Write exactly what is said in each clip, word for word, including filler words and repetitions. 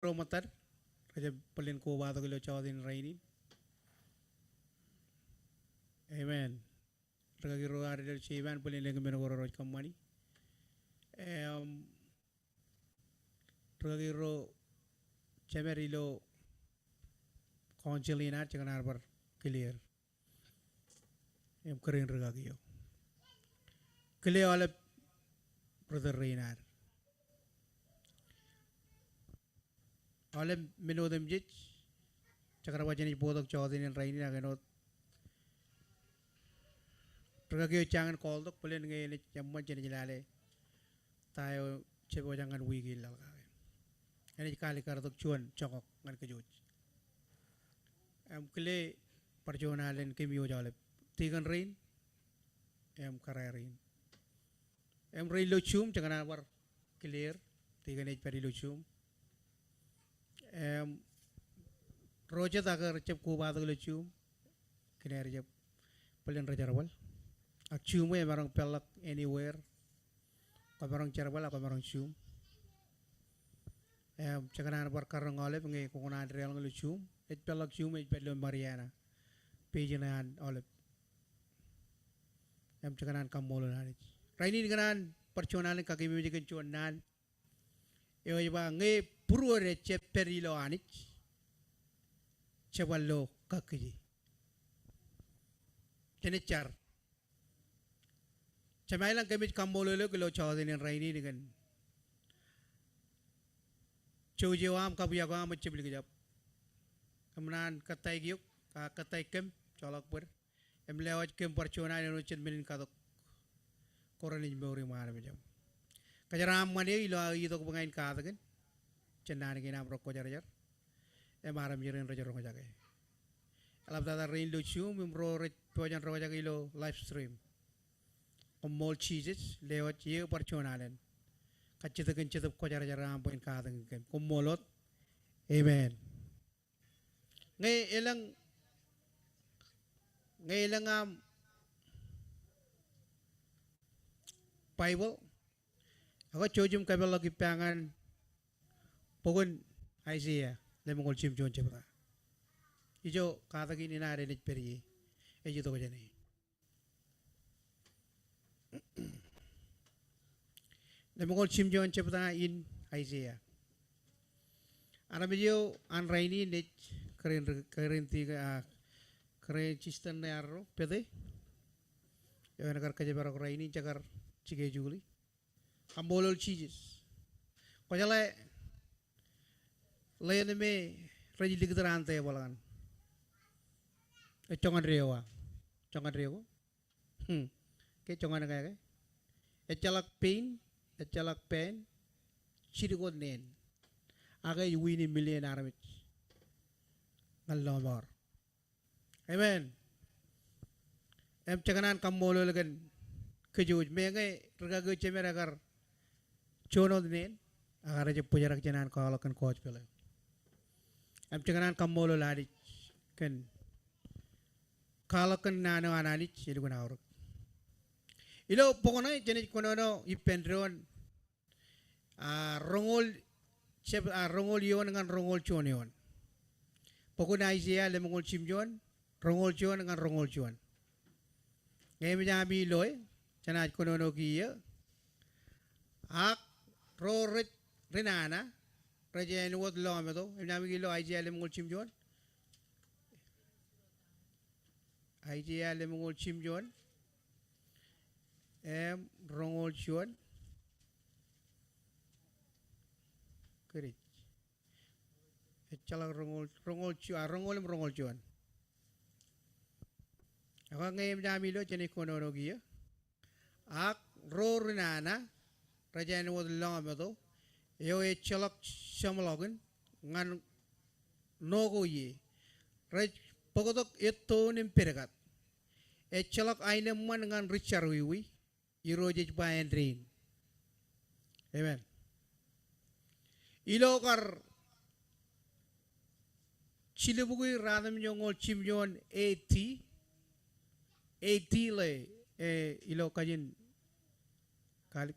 ro ṃōttad, rej jab bōlen kobatok ilo jota in rainin. Amen. Rūkaki ro ad ilo jeiṃaan bōlen lōñ men ko rej kōṃṃani. Im, rūkaki ro jemed ilo council in ad, jekōṇaan bar kile er. Im kōrā in rūkaki eo. Kile aolep ri tōl rein ad. Aolep men otemjej, jekar ba jenaaj bōktok jota in rainin ak āinwōt rūkaki eo jañin call tok, bōlen ñe enaaj eṃṃan jenaaj lale ta eo jepojak ñan wiik in laḷ kake. Enaaj kaalikkar tok juon joñak ñan kōj wōj. Im kile bar juon alen kōm wōj aolep. Tikōn rein, im kōrā rein. Im ro ilo Zoom, jekōṇaan bar kile er, tikōn ej pād ilo Zoom. Im ro jet ak rej jab kobatok ilo Zoom, kōn aer jab bōlen rej jerbal. Ak Zoom eo emaroñ peḷḷọk anywhere. Kwōmaroñ jerbal ak kwōmaroñ Zoom. Im jekōṇaan bar karreoñ aolep ñe kwōkōṇaan deḷọñ ilo Zoom. Ej peḷḷọk Zoom, ej pād ilo Mariana. Page in an aolep. Im jekōṇaan kaṃṃoolol Anij. Rainin kōṇaan bar juon alen kakememej kōn juon naan eo ej ba ñe būruod ejjab pād ilo Anij, jeban lo kakkije. Jenaaj jar. Jema ilañ kōmij kaṃṃoolol eok ilo jota in rainin kōn jouj eo aṃ, kabwiak eo aṃ ejjab likjab. Kōm naan kōttāik eok, a kōttāik kōm, joḷọk bōd. Im lewōj kōm bar juon alen eo jen men in katok ko renaaj mour iṃaan armej aṃ. Kōjeraaṃṃan eō ilo aō itok bwe ña in katakin jān naan kein aṃ rekwōjarjar im armej rein rej roñjake. Eḷaptata rein ilo Zoom im ro rej pojak in roñjake ilo live stream. Koṃṃool Jisōs, lewōj eō bar juon alen kajjitōk kōn Jetōb Kwōjarjar eo aṃ bwe en katakin kōm. Koṃṃool wōt. Amen. Ñe elōñ, ñe elōñ aṃ Baibōḷ, ekwe jouj im kapeḷḷọk ippa ñan bok in Aiseia, lemñoul jimjuon jebta. Ijo katakin in ad enaaj pād ie, ej itok jāne. Lemñoul jimjuon jebta in Aiseia. Armej eo an rainin ej kōrā in, kōrā in ti, a, kōrā in sister ṇe arro, Pete. Eo en kar kōjparok rainin, jekar schedule. Kaṃṃoolol Jisōs. Kwōjeḷā ḷeeṇ me rej likūt raṇ tebōḷ kaṇ. Ej joñan deo a? Joñan deo ko? Hmm. Ke joñan kake? Ejjeḷọk pein, ejjeḷọk pāān, jidik wōt neen. Ak ej wini million armej ñan lọmọọr. Amen. Im jekōṇaan kaṃṃoolol kōn kōj wōj, meñe rūkaki eo jemed ekar juon wōt neen, ak rej jab bōjrak jān an kwaḷọk kōn gospel eo. Im jekōṇaan kaṃṃoolol Anij kōn kwaḷọk kōn naan eo an Anij elukkuun aorōk. Ilo bok ṇe, jenaaj kōnono ippān doon a, roñoul, jeb-, a, roñoul eoon ñan roñoul juon eoon. Bok in Aiseia lemñoul jimjuon, roñoul juon ñan roñoul juon. Ñe emōj ami loe, jenaaj kōnono kiiō. Ak ro rej ri nana, rej āinwōt lọmeto, emōj ami kiiō lo Aiseia lemñoul jimjuon. Aiseia lemñoul jimjuon im roñoul juon. Kōrā ej. Ejjeḷọk roñoul, roñoul ju-, a, roñoul im roñoul juon. Ekwe ñe emōj ami lo, jenaaj kōnono kiiō. Ak ro ri nana rej āinwōt lọmeto eo ejjeḷọk jeṃḷọkin ñan ṇo ko ie. Rej bōktok ettoon im pedkat. Ejjeḷọk aenōṃṃan ñan ri jerọwiwi. Irooj ej ba āindein. Amen. Ilo kar jilubukwi ratimjuonñoul jimjuon A D, A D ḷe, e, ilo kajin kalik.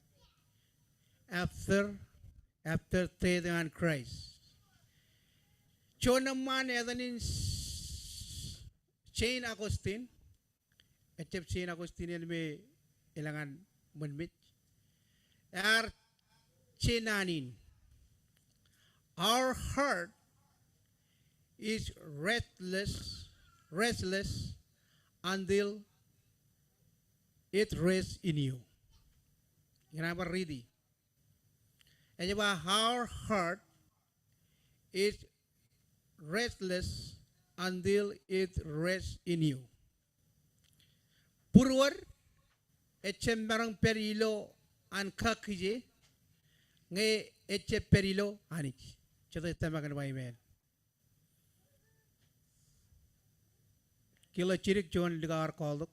After, after death eo an Christ. Juon eṃṃaan etan in Saint Augustine, ejjab Saint Augustine eo me elōñ an ṃōn mej, ear je naan in, "Our heart is restless, restless until it rests in you." Ikōṇaan bar riiti. Ej ba, "Our heart is restless until it rests in you." Būruod ejjab maroñ pād ilo an kakkije ñe ejjab pād ilo Anij. Jete tōmak in ba amen? Kiiō jidik juon likao ear kọọltok.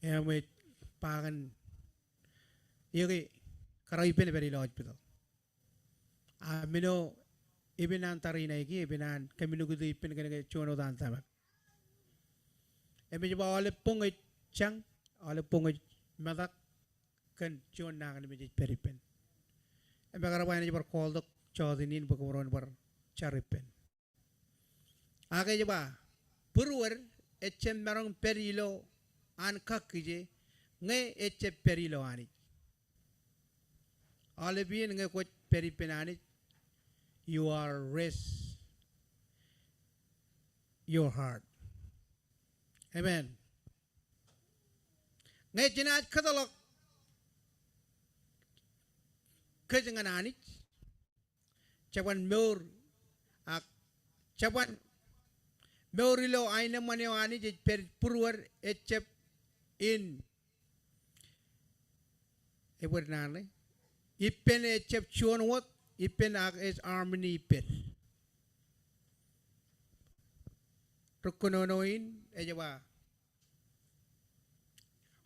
Im ej ba kōn eō ke kōrā ippān ej pād ilo hospital. A men eo epen an tariṇae kein, epen an communicate ippān kōnke juon wōt an tōmak. Im ej ba aolep boñ ej jañ, aolep boñ ej metak kōn juon nañinmej ej pād ippān. Im ekar ba enaaj bar kọọltok jọteen in bwe kōmro en bar jar ippān. Ak ej ba, būruod ejjab maroñ pād ilo an kakkije ñe ejjab pād ilo Anij. Aolep iien ñe kwōj pād ippān Anij, you are rest your heart. Amen. Ñe jenaaj kōtḷọk kōj ñan Anij, jeban mour, ak jeban mour ilo aenōṃṃan eo Anij ej pād būruod ejjab in, ebōd naan ṇe, ippān ejjab juon wōt, ippān ak ej harmony ippād. Ri kōnono in ej ba,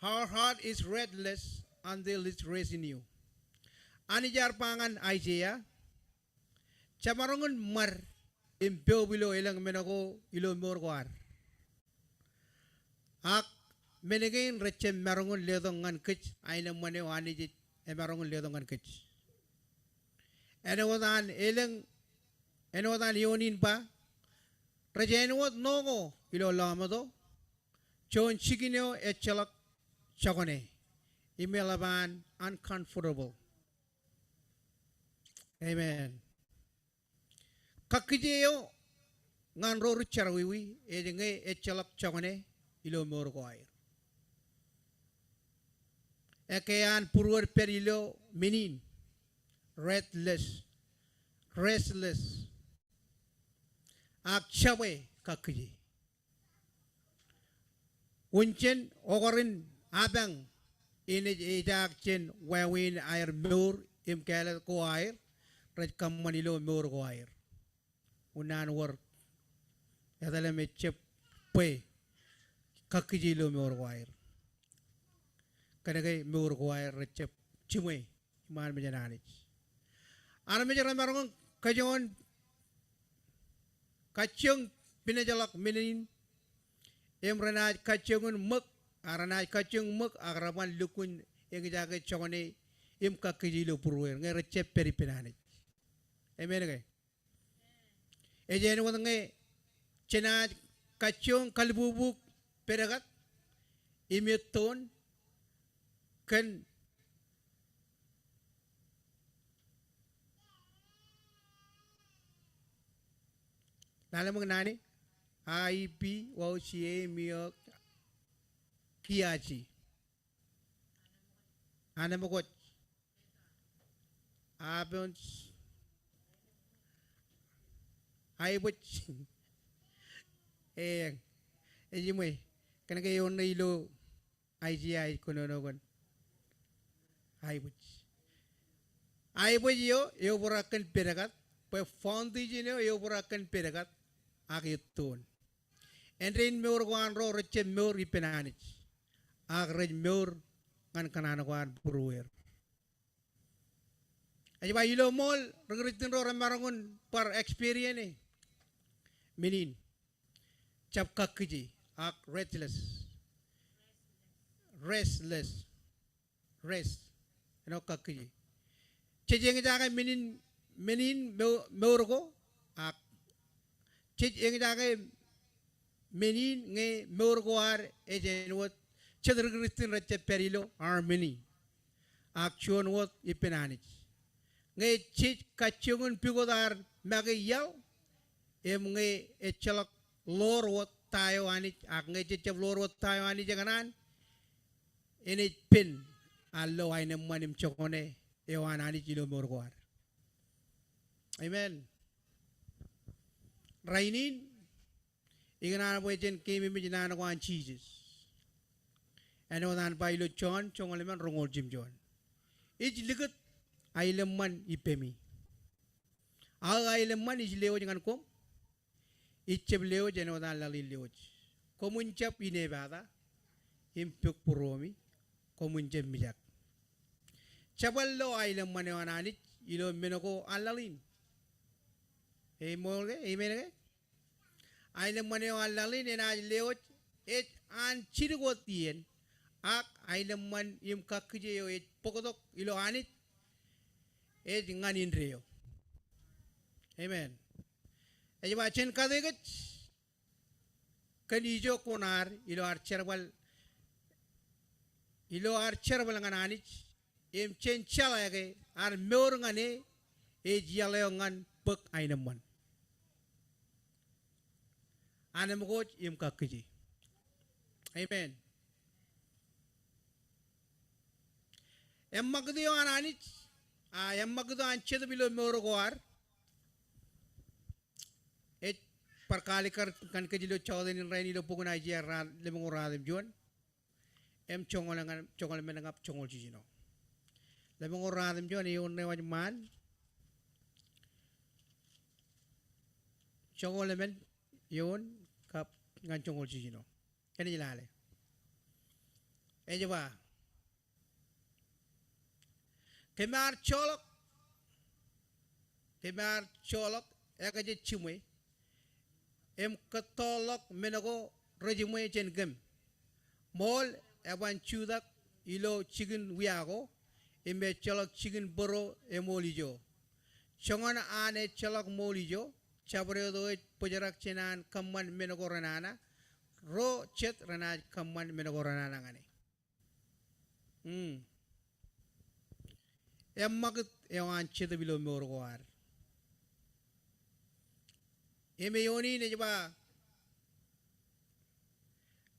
"Our heart is restless until it rests in you." Anij ear ba ñan Aiseia, "Jemaroñ in ṃad im poub ilo elōñ men ko ilo mour ko ad." Ak men kein rejjab maroñ in letok ñan kōj aenōṃṃan eo Anij ej emaroñ in letok ñan kōj. Āinwōt an elōñ, āinwōt an eoon in ba, rej āinwōt ṇo ko ilo lọmeto, juon jikin eo ejjeḷọk jokane im eḷap an uncomfortable. Amen. Kakkije eo ñan ro ri jerọwiwi ej ñe ejjeḷọk jokane ilo mour ko aer. Ekkā an būruod pād ilo men in, restless, restless, ak jabwe kakkije. Wūn jān okar in apañ in ej ejaak jān wāween aer mour im kāālōt ko aer rej kōṃṃan ilo mour ko aer. Unin an wōr etal im ejjab bwe kakkije ilo mour ko aer. Kōnke mour ko aer rejjab jiṃwe iṃaan mejān Anij. Armej remaroñ in kajjioñ, kajjioñ pinejeḷọk men in im renaaj kajjioñ in ṃōk, ak renaaj kajjioñ ṃōk ak reban lukkuun eñjake jokane im kakkije ilo būrueir ñe rejjab pād ippān Anij. Amen ke? Ej āinwōt ñe jenaaj kajjioñ kalbubu pedkat im ettoon kōn lale ṃōk naan e, a, i, b, wao, c, a, m, e, o, k, i, a, g. Anemkwōj. Abōns. Aebōj. Eñ. Ejiṃwe. Kōnke eoon ṇe ilo Aiseia ej kōnono kōn aebōj. Aebōj eo, eobrak kōn pedkat, bwe foundation eo, eobrak kōn pedkat, ak ettoon. Āindein mour ko an ro rejjab mour ippān Anij, ak rej mour ñan kōṇaan ko an būrueir. Ej ba ilo ṃool ri Kūrjin ro remaroñ in bar experience e men in. Jab kakkije ak restless. Restless. Rest. Āinwōt kakkije. Jej eñjake men in men in mo-, mour ko, ak jej eñjake men in ñe mour ko ad ej āinwōt jet ri Kristian rej jab pād ilo harmony ak juon wōt ippān Anij. Ñe jej kajjioñ in pukot ad make iaḷ, im ñe ejjeḷọk ḷoor wōt ta eo Anij, ak ñe jej jab ḷoor wōt ta eo Anij ekōṇaan, enaaj pen an lo aenōṃṃan im joñane eo an Anij ilo mour ko ad. Amen. Rainin, ikōṇaan bwe jen keememej naan ko an Jisōs. Āinwōt an ba ilo Jon joñoul emān roñoul jimjuon. Ij likūt aenōṃṃan ippemi. Aō aenōṃṃan ij lewōj ñan koṃ, ij jab lewōj āinwōt an laḷ in lewōj. Koṃwin jab inepata im pok būruemi, koṃwin jab mijak. Jabōn lo aenōṃṃan eo an Anij ilo men ko an laḷ in. Amen ke? Amen ke? Aenōṃṃan eo an laḷ in enaaj lewōj ej an jidik wōt iien, ak aenōṃṃan im kakkije eo ej bōktok ilo Anij ej ñan indeeo. Amen. Ej ba jen katikij kōn ijo kuṇaad ilo ad jerbal, ilo ad jerbal ñan Anij, im jen jeḷā ke ad mour ñan e ej iaḷ eo ñan bōk aenōṃṃan, anemkwōj im kakkije. Amen. Eṃṃakūt eo an Anij, a, eṃṃakūt eo an Jetōb ilo mour ko ad, ej bar kaalikkar ñan kōj ilo jota in rainin ilo bok in Aiseia, lemñoul ruatimjuon im joñoul emān, joñoul emān ñan joñoul jiljino. Lemñoul ruatimjuon eoon ṇe wōj ṃaan, joñoul emān eoon kab ñan joñoul jiljino. Kōn ej lale. Ej ba, kōm ar joḷọk, kōm ar joḷọk ekajet jiṃwe im kōttoḷọk men ko rejiṃwe jān kōm. Ṃool eban jutak ilo jikin wia ko, im ejjeḷọk jikin bōro eṃool ijo. Joñan an ejjeḷọk ṃool ijo, jabdewōt eo ej bōjrak jān an kōṃṃan men ko renana, ro jet renaaj kōṃṃan men ko renana ñan e. Mm. Eṃṃakūt eo an Jetōb ilo mour ko ad. Im eoon in ej ba,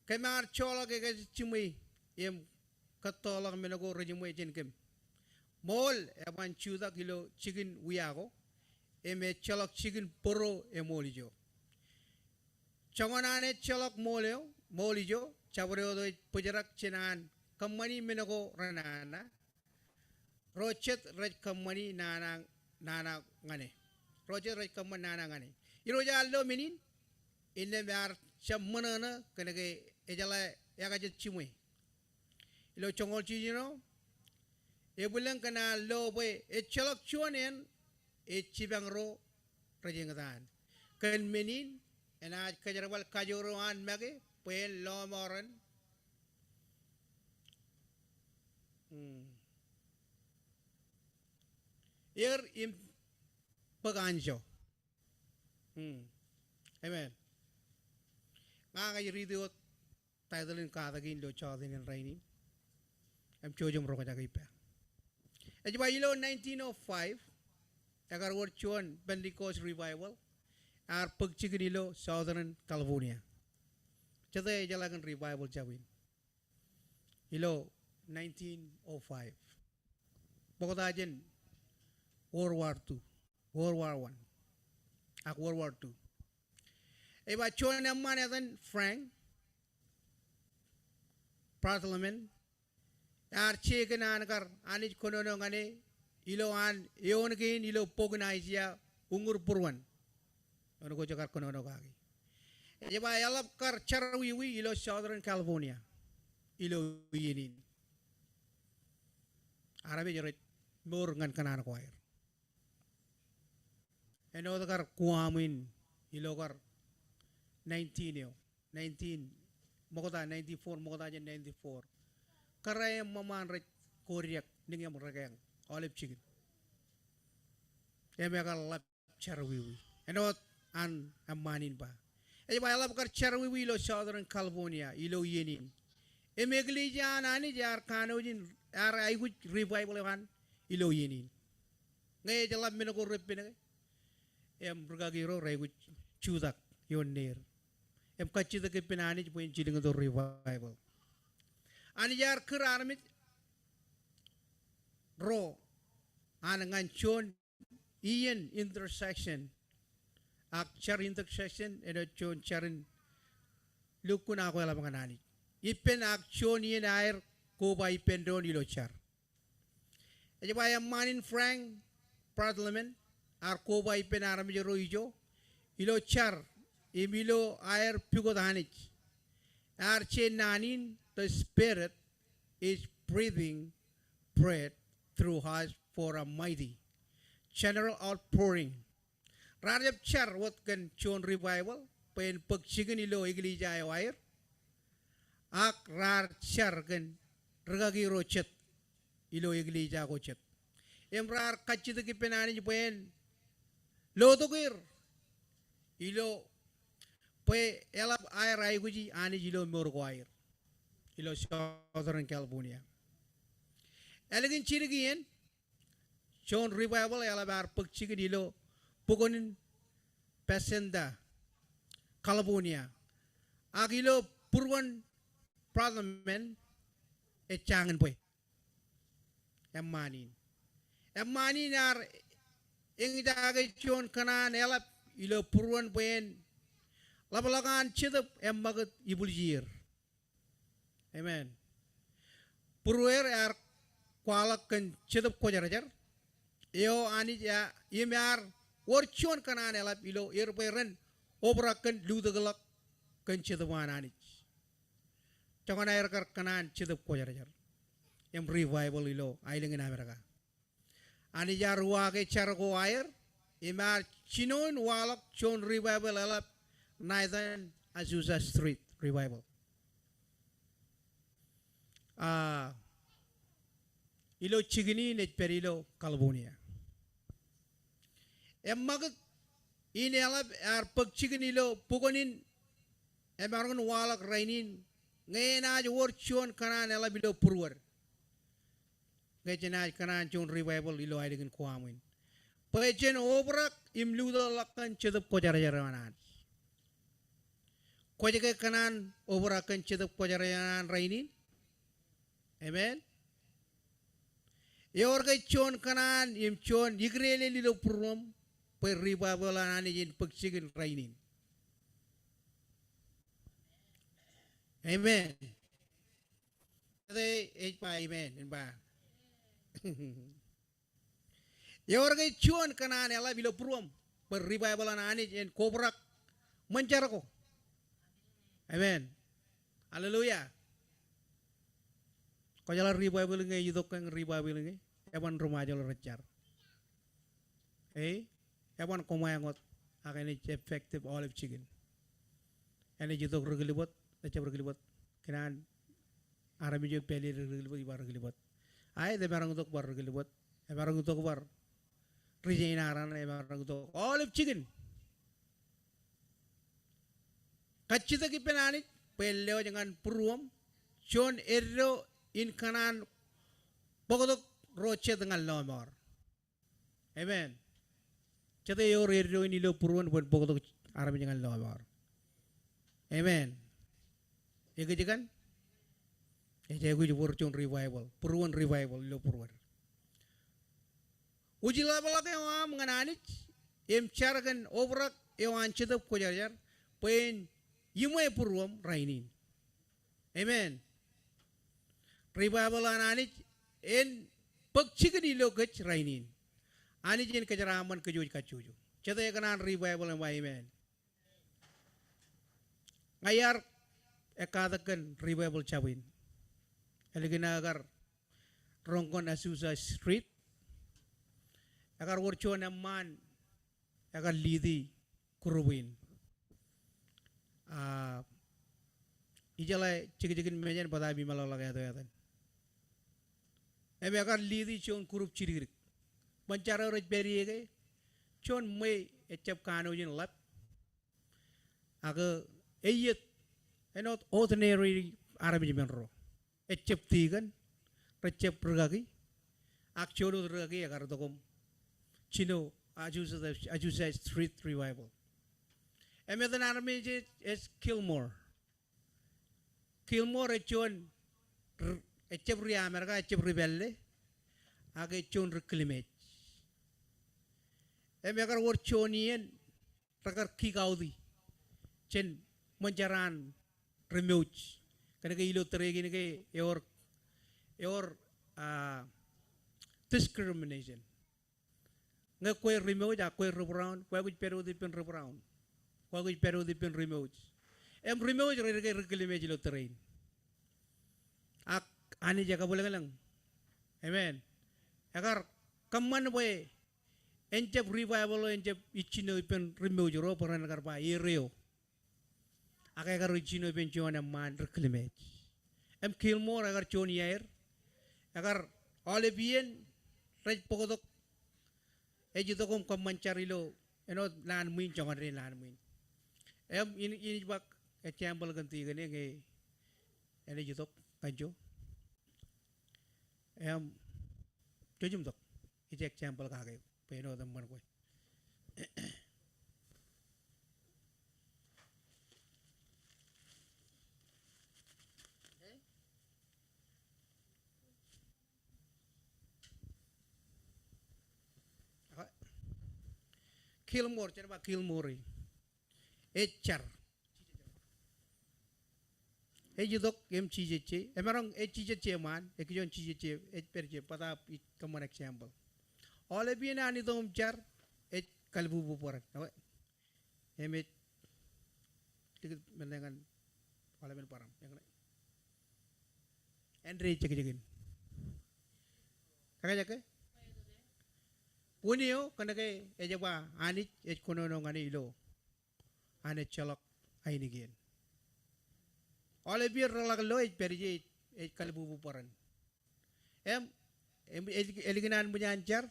kōm ar joḷọk ekajet jiṃwe im kōttoḷọk men ko rejiṃwe jān kōm. Ṃool eban jutak ilo jikin wia ko, im ejjeḷọk jikin bōro eṃool ijo. Joñan an ejjeḷọk ṃool eo, ṃool ijo, jabdewōt eo ej bōjrak jān an kōṃṃani men ko renana, ro jet rej kōṃṃani nana, nana ñan e. Ro jet rej kōṃṃan nana ñan e. Irooj ear lo men in, innām ear jab ṃōṇōṇō kōnke ejeḷā ekajet jiṃwe. Ilo joñoul jiljino, ebwilōñ kōn an lo bwe ejjeḷọk juon āne ej jipañ ro rej eñtaan. Kōn men in, enaaj kōjerbal kajoor eo an make bwe en lọmọọren mm, er im bōk anjọ. Mm. Amen. Ña ña ij riiti wōt title in katak in ilo jota in rainin im jouj im roñjake ippa. Ej ba ilo nineteen oh five, ekar wōr juon Pentecost revival, ear bōk jikin ilo Southern California. Jete ejeḷā kōn revival jab in ilo nineteen oh five. Ṃokta jān World War Two, World War One, ak World War Two. Ej ba juon eṃṃaan etan Frank Bartleman, ear je kōn an kar Anij kōnono ñan e ilo an eoon kein ilo bok in Aiseia uñūr būruon. Eoon ko ej kar kōnono kaki. Ej ba eḷap kar jerọwiwi ilo Southern California ilo iien in. Armej rej mour ñan kōṇaan ko aer. Āinwōt kar Guam in ilo kar nineteen eo, nineteen, ṃokta nineteen oh four, ṃokta jān nineteen oh four. Kōrā im ṃōṃaan rej kodiak, niñeṃ rekeañ, aolep jikin. Im ekar ḷap jerọwiwi. Āinwōt an eṃṃaan in ba. Ej ba eḷap kar jerọwiwi ilo Southern California, ilo iien in. Im eklejia an Anij ear kanooj in, ear aikuj revival eo an ilo iien in. Ñe ej ḷap men ko repen ke, im rikaki ro reaikuj jutak ioon neer. Im kajjitōk ippān Anij bwe en jilkintok revival. Anij ear kūr armej ro an ñan juon iien intercession. Ak jar intercession āinwōt juon jar in lukkuun akweḷap ñan Anij. Ippān ak juon iien aer koba ippān doon ilo jar. Ej ba eṃṃaan in Frank Bartleman ear koba ippān armej ro ijo ilo jar im ilo aer pukot Anij. Ear je naan in, the Spirit is breathing breath through us for a mighty general outpouring. Raar jab jar wōt kōn juon revival bwe en bōk jikin ilo eklejia eo aer. Ak raar jar kōn rikaki ro jet ilo eklejia ko jet. Im raar kajjitōk ippān Anij bwe en lotok er ilo bwe eḷap aer aikuji Anij ilo mour ko aer ilo Southern California. Ālikin jidik iien, juon revival eḷap ear bōk jikin ilo bukwōn in Pasadena, California. Ak ilo būruon Bartleman ej jañin bwe eṃṃaan in. Eṃṃaan in ear eñjake juon kōṇaan eḷap ilo būruon bwe en ḷapḷọk an Jetōb eṃṃakūt ibwiljier. Amen. Būrueer ear kwaḷọk kōn Jetōb Kwōjarjar eo Anij ear, im ear wōr juon kōṇaan eḷap ilo er bwe ren obrak kōn lutōkḷọk kōn Jetōb an Anij. Joñan aer kar kōṇaan Jetōb Kwōjarjar im revival ilo aelōñ in Amerika. Anij ear uwaake jar ko aer im ear jinoin waḷọk juon revival eḷap Nathan Azusa Street Revival. A, ilo jikin in ej pād ilo California. Eṃṃakūt in eḷap ear bōk jikin ilo bukwōn in emaroñ in waḷọk rainin ñe enaaj wōr juon kōṇaan eḷap ilo būruod. Ñe jenaaj kōṇaan juon revival ilo aelōñ in Guam in bwe jen obrak im lutōkḷọk kōn Jetōb Kwōjarjar eo an Anij. Kwōj ke kōṇaan obrak kōn Jetōb Kwōjarjar eo an rainin? Amen. Ewōr ke juon kōṇaan im juon ikdeḷeḷ ilo būruōṃ bwe revival an Anij en bōk jikin rainin? Amen. Ej, ej ba amen, en ba. Ewōr ke juon kōṇaan eḷap ilo būruōṃ bwe revival an Anij en kobrak ṃōn jar ko? Amen. Hallelujah. Kwōjeḷā revival ñe ej itok ke revival ñe eban ri Ṃajeḷ rej jar. E, eban koṃeañ wōt, ak enaaj effective aolep jikin. Enaaj itok ri kilbōt, ejjab ri kilbōt. Kōn an armej eo pāleid ri kilbōt, iba ri kilbōt. Aet, emaroñ itok bar ri kilbōt. Emaroñ itok bar ri Jain Aran, emaroñ itok aolep jikin. Kajjitōk ippān Anij bwe en lewōj ñan būruōṃ juon eddo in kōṇaan bōktok ro jet ñan lọmọọr. Amen. Jete ewōr eddo in ilo būruon bwe en bōktok armej ñan lọmọọr? Amen. Ekōjkan? Ej aikuj wōr juon revival, būruon revival ilo būruod. Wūjḷapḷọk eo aṃ ñan Anij im jar kōn obrak eo an Jetōb Kwōjarjar bwe en iṃwe būruōṃ rainin. Amen. Revival an Anij en bōk jikin ilo kōj rainin. Anij en kōjeraaṃṃan kōj wōj kajjojo. Jete ekōṇaan revival, eba amen. Ña iar ekkatak kōn revival jab in. Ālikin aō kar roñ kōn Azusa Street, ekar wōr juon eṃṃaan ekar lead-i group in. A, ijeḷā jekjekin mejān bōtab imeḷọkḷọk eto etan. Im ekar lead-i juon group jidikdik. Ṃōn jar eo rej pād ie ke, juon ṃweo ejjab kanooj in ḷap. Ak eiiet, āinwōt ordinary armej men ro. Ejjab tikōn, rejjab rūkaki, ak juon wōt rūkaki ekar itok im jino Azusa, Azusa Street Revival. Im etan armej ej, ej Gilmore. Gilmore ej juon r-, ejjab ri Amerika, ejjab ri pālle, ak ej juon ri Kilmej. Im ekar wōr juon iien rekar kick out e jān ṃōn jar an ri Mouj. Kōnke ilo tōre kein ke ewōr, ewōr, ah, discrimination. Ñe kwe ri Mouj ak kwe ri Brown, kwō aikuj pād wōt ippān ri Brown. Kwō aikuj pād wōt ippān ri Mouj. Im ri Mouj rej dike ri Kilmej ilo tōre in. Ak Anij ekabwilōñlōñ. Amen. Ekar kōṃṃan bwe en jab revival eo, en jab ijjino ippān ri Mouj ro bwe ren kar ba ere eo. Ak ekar ijjino ippān juon eṃṃaan ri Kilmej. Im Gilmore ekar juon iaer. Ekar aolep iien rej bōktok. Ej itok im kōṃṃan jar ilo, āinwōt lowaan ṃwiin, joñan dān lowaan ṃwiin. Im in, inaaj ba example kōn tikōn e ñe enaaj itok ñan ijo. Im, jouj im tok. Ij example kake bwe āinwōt eṃṃan kwe. Gilmore, jen ba Gilmore. Ej jar. Ej itok im jijet je. Emaroñ ej jijet je ṃaan, ej kijoñ jijet je, ej pād je, bōtaab ij kōṃṃan example. Aolep iien an itok im jar, ej kalbubu bōran. Okay. Im ej likūt men eo ñan aolepen bōran. Eñṇe. Āindein jekjekin. Kōkōjak ke? Wūn eo, kōnke ej ba Anij ej kōnono ñan e ilo an ejjeḷọk ainikien. Aolep iien reḷak lo ej pād je ej, ej kalbubu bōran. Im, im, ej, ālikin an ṃōj an jar,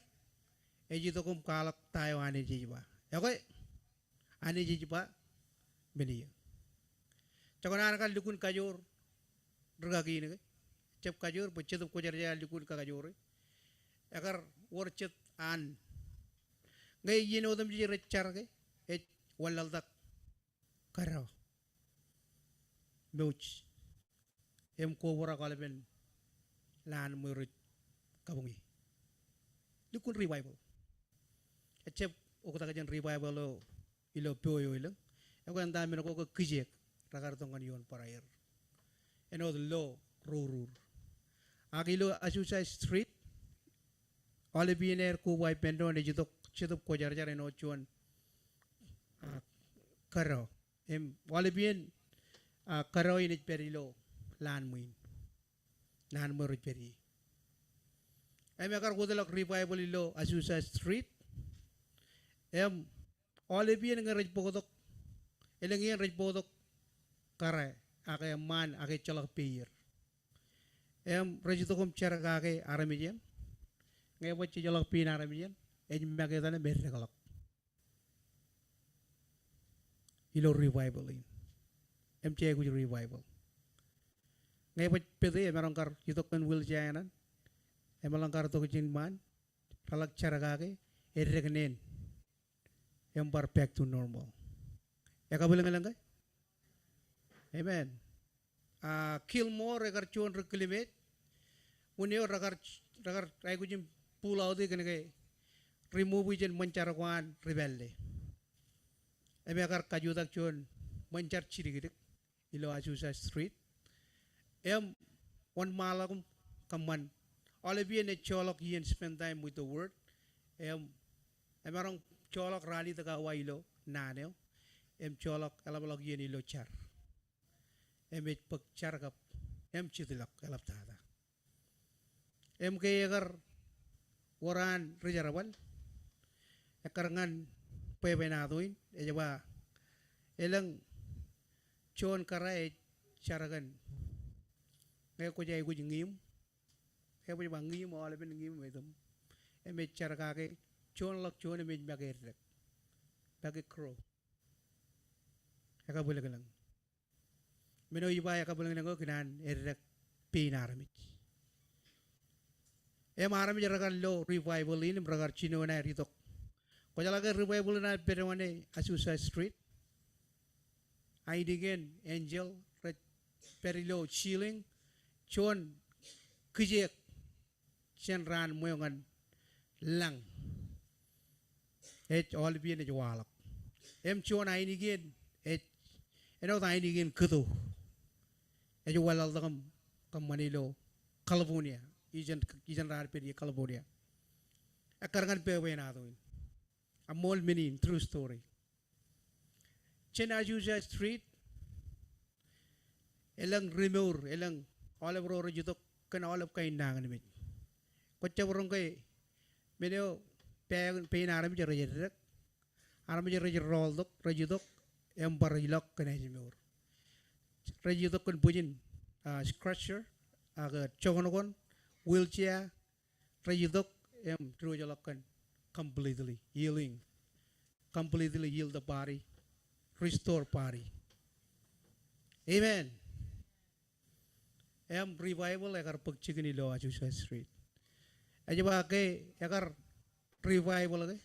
ej itok im kwaḷọk ta eo Anij ej ba. Ekwe, Anij ej ba, men eo. Jekdọọn an kar lukkuun kajoor rūkaki in ke. Jab kajoor, bwe Jetōb Kwōjarjar ear lukkuun kakajoor e. Ekar wōr jet an. Ñe iien otemjej rej jar ke, ej wanlaḷtak kōdọ Mouj. Im kobrak aolepen lowaan ṃweo rej kabuñe. Lukkuun revival. Ejab oktak jān revival eo ilo po eo elōñ. Ekwe eṇ ta men ko ke kijeek, rekar itok ñan ioon bōraer. Āinwōt lo ro ruur. Ak ilo Azusa Street, aolep iien aer koba ippān doon ej itok Jetōb Kwōjarjar āinwōt juon, ah, kōdọ. Im aolep iien, ah, kōdọ in ej pād ilo lowaan ṃwiin. Lowaan ṃweo rej pād ie. Im ekar wōtlọk revival ilo Azusa Street. Im aolep iien ñe rej bōktok, elōñ iien rej bōktok kōrā, ak eṃṃaan, ak ejjeḷọk peier. Im rej itok im jar kake armej eṇ. Ñe baj ejjeḷọk pein armej eṇ, ej make etan im eddekḷọk. Ilo revival in. Im jej aikuj revival. Ñe baj pete, emaroñ kar itok kōn wheelchair eṇ. Emaroñ kar itok ijin ṃaan. Reḷak jar kake, eddek neen. Im bar back to normal. Ekabwilōñlōñ ke? Amen. Ah, Gilmore ekar juon ri Kilmej. Wūn eo rekar, rekar aikuj in pull out e kōnke remove e jān ṃōn jar ko an ri pālle. Im ekar kajutak juon ṃōn jar jidikdik ilo Azusa Street. Im wōnṃaanḷọk im kōṃṃan. Aolep iien ej joḷọk iien spend time with the word. Im, emaroñ joḷọk ralitōk awa ilo naan eo. Im joḷọk eḷapḷọk iien ilo jar. Im ej bōk jar kab, im jitḷọk eḷaptata. Im ke ekar wōr an ri jerbal, ekkar ñan bwebwenato in, ej ba, elōñ juon kōrā ej jar kōn, ñe kwōj aikuj ñiim, Ke bwe ba ñiim, aolepen ñiim im etōm. Im ej jar kake juon ḷọk juon im ej make eddek. Make crow. Ekabwilōñlōñ. Men eo ij ba ekabwilōñlōñ eo ikōṇaan eddek pein armej. Im armej rekar lo revival in im rekar jino ṇe aer itok. Kwōjeḷā ke revival in ear pād wōṇāān Azusa Street. Ainikien enjeḷ rej pād ilo ceiling, juon kijeek jān raan ṃweo ñan lañ. Ej aolep iien ej waḷọk. Im juon ainikien ej, āinwōt ainikien kōto. Ej wanlaḷtak im kōṃṃane ilo California. Ijeṇ, ijeṇ raar pād ie California. Ekkar ñan pepe in ato in. Eṃṃool men in, true story. Jān Azusa Street, elōñ ri-mour, elōñ aolep ro rej itok kōn aolep kain nañinmej. Kwōjab roñ ke men eo pein armej rej eddek, armej rej rọọltok, rej itok, im bar rej ilọk kōn ājmour. Rej itok kōn bwijin, ah, stretcher, ak joñoñoñ, wheelchair, rej itok im diwōjḷọk kōn completely healing. Completely heal the body, restore body. Amen. Im revival ekar bōk jikin ilo Azusa Street. Ej ba ke ekar revival ke,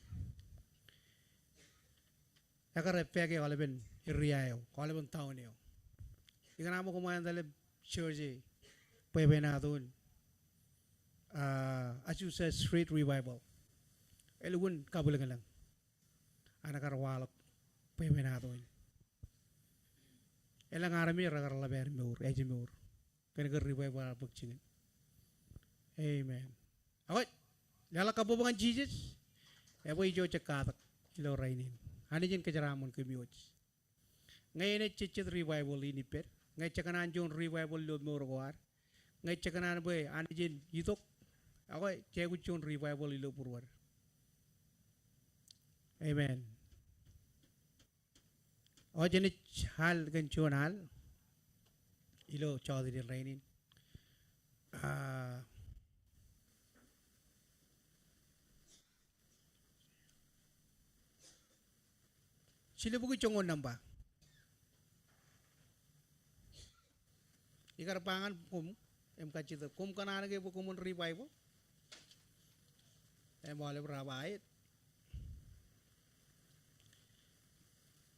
ekar ippāke aolepen area eo, aolepen town eo. Ikōṇaan bwe koṃ etal im search e bwebwenato in, ah, Azusa Street Revival. Elukkuun kabwilōñlōñ an kar waḷọk bwebwenato in. Elōñ armej rekar ḷap aer mour, ājmour. Kōn ke revival ear bōk jikin. Amen. Ak leḷọk kabbokbok ñan Jisōs, ebwe ijo jek katak ilo rainin. Anij en kōjeraaṃṃan kōm wōj. Ñe enaaj jejjet revival in ippād, ñe jekōṇaan juon revival ilo mour ko ad, ñe jekōṇaan bwe Anij en itok, ak jej aikuj juon revival ilo būruod. Amen. Ak jenaaj al kōn juon al ilo jota in rainin. Ah, Silibukwi joñoul nōṃba. Ikar ba ñan koṃ im kajjitōk, koṃ kōṇaan ke bwe koṃwin revival? Im aolep raar ba aet.